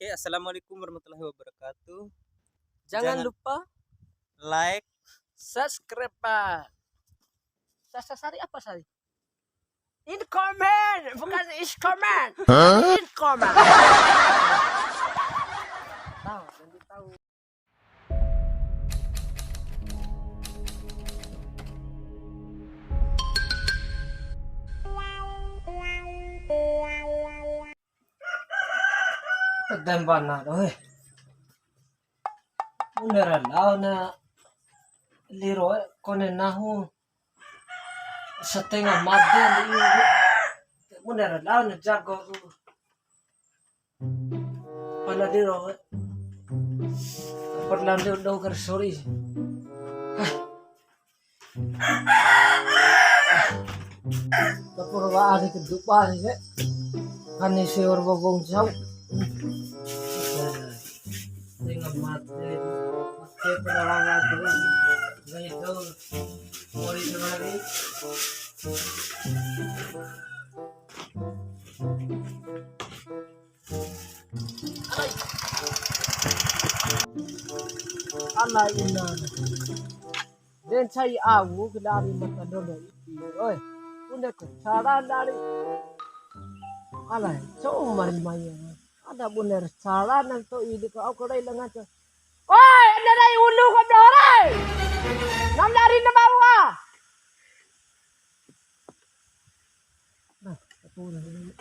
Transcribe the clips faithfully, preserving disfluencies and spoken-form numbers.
Oke, assalamualaikum warahmatullahi wabarakatuh. Jangan Jangan lupa like, subscribe, Pak. Sasa sari apa sari? In comment, bukan is comment. Hah? In comment. Tahu, nanti tahu. Dembana doe. Bune ra lao na liro kone nahu setengah made di. Bune ra lao na jago ku. Pala liro. Pala liro do kar sori. Hah. Kapur wa ari kedupa ni ke. Kani seor bobong sau. Tengah mate. Mate pedalangan tu. Gaya tu. Mori semari. Ala ina. Den sai au ke dari mata dodo ipi. Oi, bune ke cara dari. Ala, so umar maya. Ada bune cara nan to ini ko au ko dai lengan to. Oi, ada dai ulu ko dore. Nam dari na bawa. Nah, aku udah ini.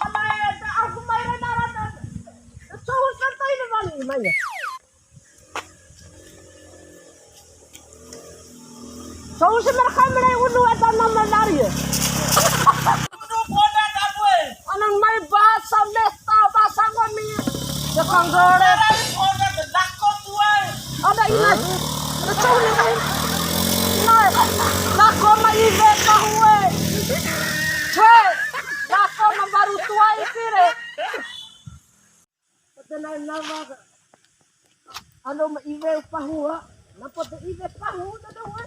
Ala, aku main darat. Cowok santai ini balik, main ya. Cowok sih merekam mulai ulu atau nama lari ya. Anan mai bahasa Mesta, bahasa ngomi. Ya kanggore. Ada ina. Betul ni mai. Nai. Lako ma iwe pahu e. He. Lako ma baru tua isi re. Tenai nama. Anu ma iwe pahu ha. Napa te iwe pahu na do ha.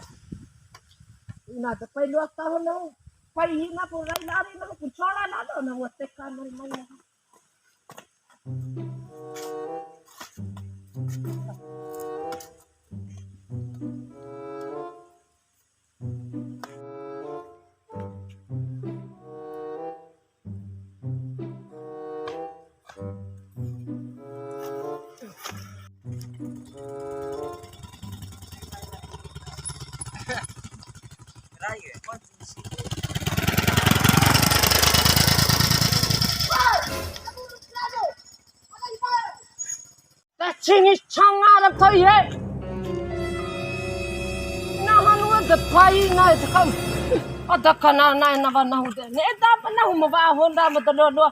Ina te pai dua tahun na. Pai hina pu rai lari na pu cola na do na wa teka mai mai na. Tacingi canga da pai he. Nahan wa da pai na e takam. Ada kana na e na wa nahu de. Ne da pa nahu ma wa honda ma da dodo.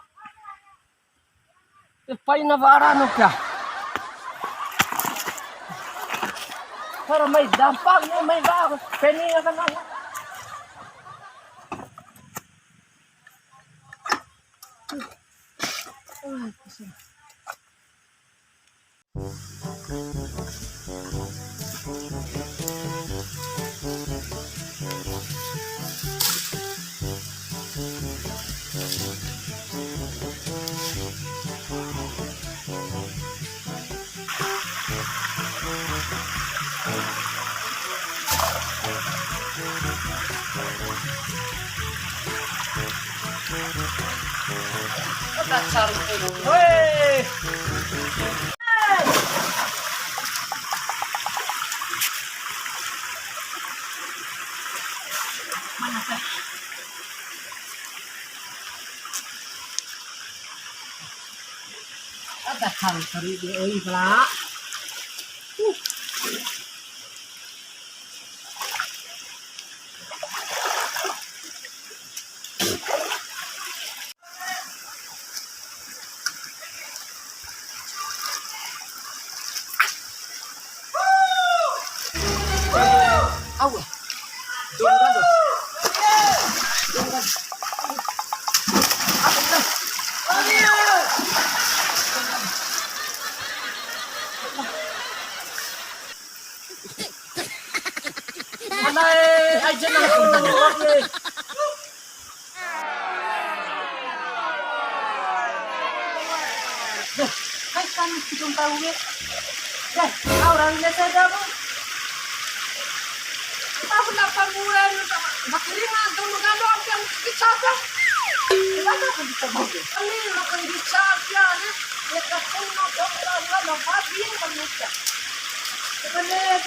E pai na wara no kya. Para mai dampak ne mai wa peni na kana. Ada hal tadi di oi pala. Au. Hai kan, jumpa gue. Deh, kau orang biasa dah, Bu. Kita pernah pamuran, makiringan, tunggu gandong, yang dicaca. Kenapa kan dicaca? Ini makan dicaca, nih. Ya, tak pernah, tak pernah, tak pernah, tak pernah, tak pernah.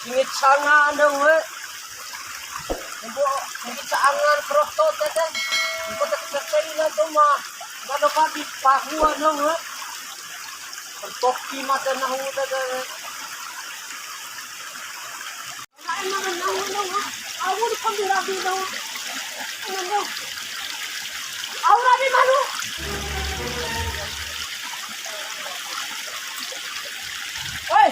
Singi canga ndau we. Mbo, singi cangan kroto tete. Mbo tak percaya tu mah. Kalau kami pahua ndau we. Pertoki mata nahu tete. Au rabi malu. Oi,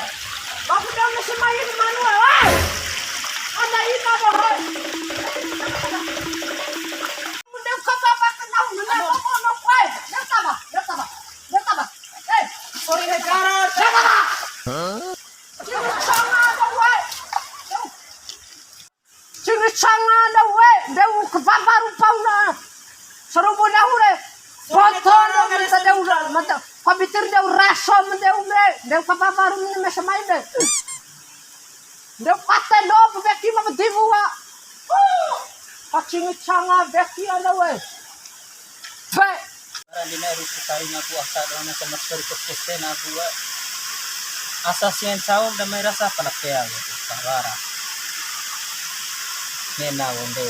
baku dong nasi main malu, oi. Ana ina dah, oi. Udah kau bapak kenal, kenal, oi. Dah sabar, dah sabar, dah sabar. Eh, sorry, dah sabar. Dah sabar. Ciri canga ndau we. Ciri canga ndau we, deu kavava rupa una. Sarumbu nahu re. Foto na mata deu ra, mata pabitir deu raso mendeu re. Deu kavava rum ni mesa mai de. Deu pate ndo beki ma bedivu wa. Pacingi canga beki ana we. Fe. Bara ndi na'e ruku tari na bua asa doho na sama sekali ke peste na bua. Asa sia ncau da mai rasa pala pea gitu. Sawara. Ngena wonde.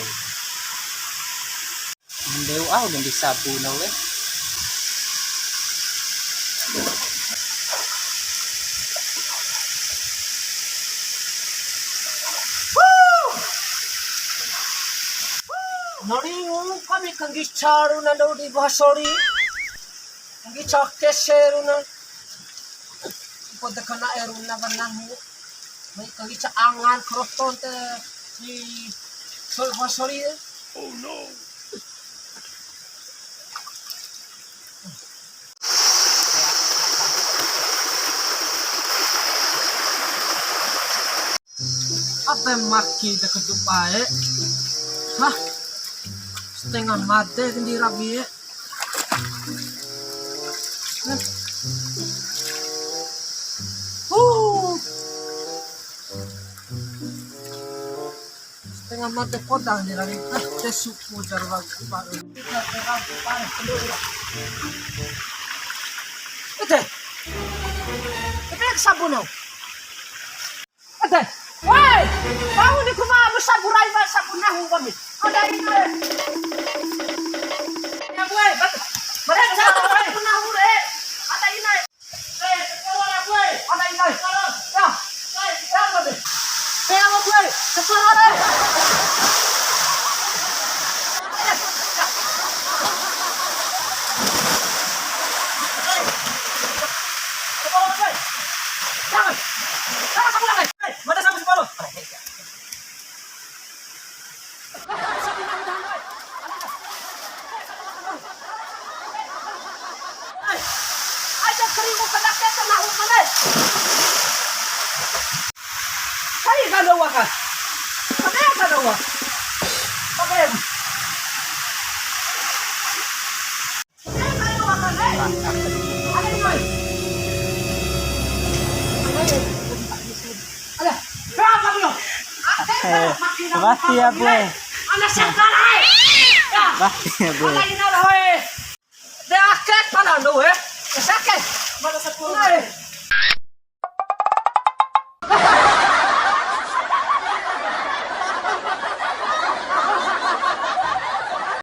Ndeu au ndi sabu na we. Nori ngu kami kanggica ru na ndau di bahasori. Kanggica kese ru na. Ko de kana eru na ba nahu. Mai kanggica angan kroton te di sol bahasori. Oh no. Ade maki de kedu bae. Hah? Setengah mate ndi rabi e. Huh. Setengah mate podang ndi rabi. Ah, de supu jar wa baru. Ede. Ede sabun au. Ede. Woi, bangun di kuma mu sabu rai wa sabu nahu kami. Ada ina. Ya, woi, bat-, bat-, sabu nahu re. Ada ina. Aja keringu kena kete nahu mane. Kai kada waka. Kada kada waka. Pakai. Mati ya, Boy. Mati ya, Boy.